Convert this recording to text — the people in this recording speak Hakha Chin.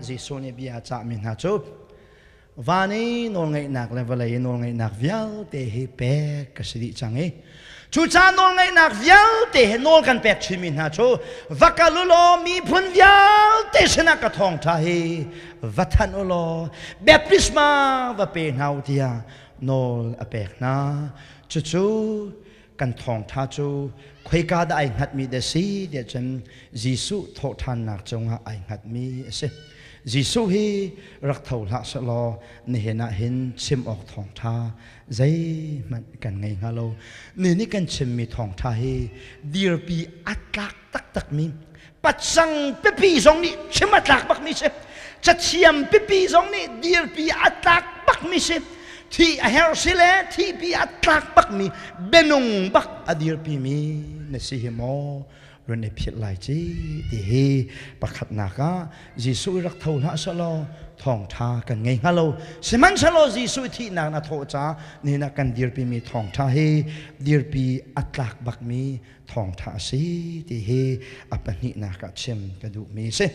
Jesuh nih bia a cahmi hna cu van i nawlngeihnak le vawlei i nawlngeihnak vialte hi pek ka si dih cang i cucaah nawlngeihnak vialte he nawl kan pek chinmi hna cu va kal u law miphun vialte sinah ka thawngṭha hi va thanh u law baptisma va pe hna u tiah nawl a pek hna. Cucu kan thawngṭha cu khoika dah ai hngatmi dah si tiah cun Jesuh thawhṭhannak cungah ai hngatmi a si. Jesuh hi rak tho hlah sehlaw nihin ah hin chim awk thawngṭha zeihmanh kan ngei hnga lo. Ni nih kan chimmi thawngṭha hi dirpi a tlak taktakmi pacang pipi zong nih chim a tlak bakmi si. Cathiam pipi zong nih dirpi a tlak bakmi si. Thi a herh si le thihpi a tlak bakmi bianung bak a dirpimi na si hi maw run i philh lai ci ti hi pakhatnak ah Jesuh i rak tho hlah selaw thawngṭha kan ngei hnga lo. Sihmanhsehlaw Jesuh thihnak na thawh caah nihin ah kan dirpimi thawngṭha hi dirpi a tlak bakmi thawngṭha a si ti hi a pahnihnak ah chim ka duhmi a si.